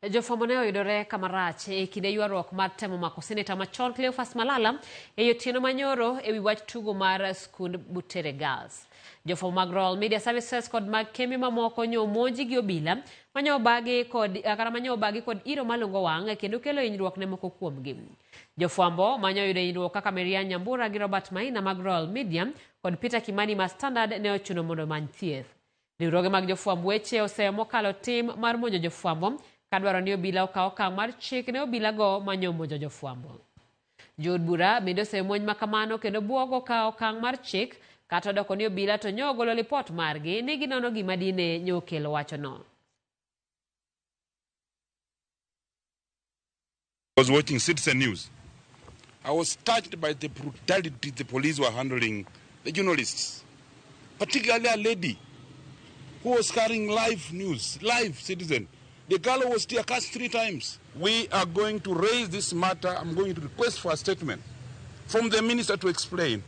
Jofwambo ne oyudore kama rach e kinde ywaruok mar temo mako seneta machon Cleophas Malala e otieno manyoro e wi wach tugo mar skund Butere Girls. Jofwambo mag Royal Media Services kod mag kembe mamoko nyo omonji gi obila manyo obagi kod kata manyo obagi kod iro malungo wang' kendo kelo hinyruok ne moko kuomgi. Jofwambo manyo oyudo hinyruok kaka Marian Nyambura gi Robert Maina mag Royal Media kod Peter Kimani ma Standard ne ochuno mondo omany thieth. Riwruoge mag jofwamb weche oseyo mokalo tim mar monjo jofwambo kadwaro ni obila okaw okang' mar chik ne obilago manyo monjo jofwambo. Jood bura bende oseyo monj ma kamano kendo buogo kawo okang' mar chik kata odoko ni obila to nyo ogolo lipot margi ni ginono gima dine nyo okelo wachono. Was watching Citizen News. I was touched by the brutality the police were handling the journalists, particularly a lady who was carrying live news, live Citizen. The girl was tear gassed 3 times. We are going to raise this matter. I'm going to request for a statement from the minister to explain.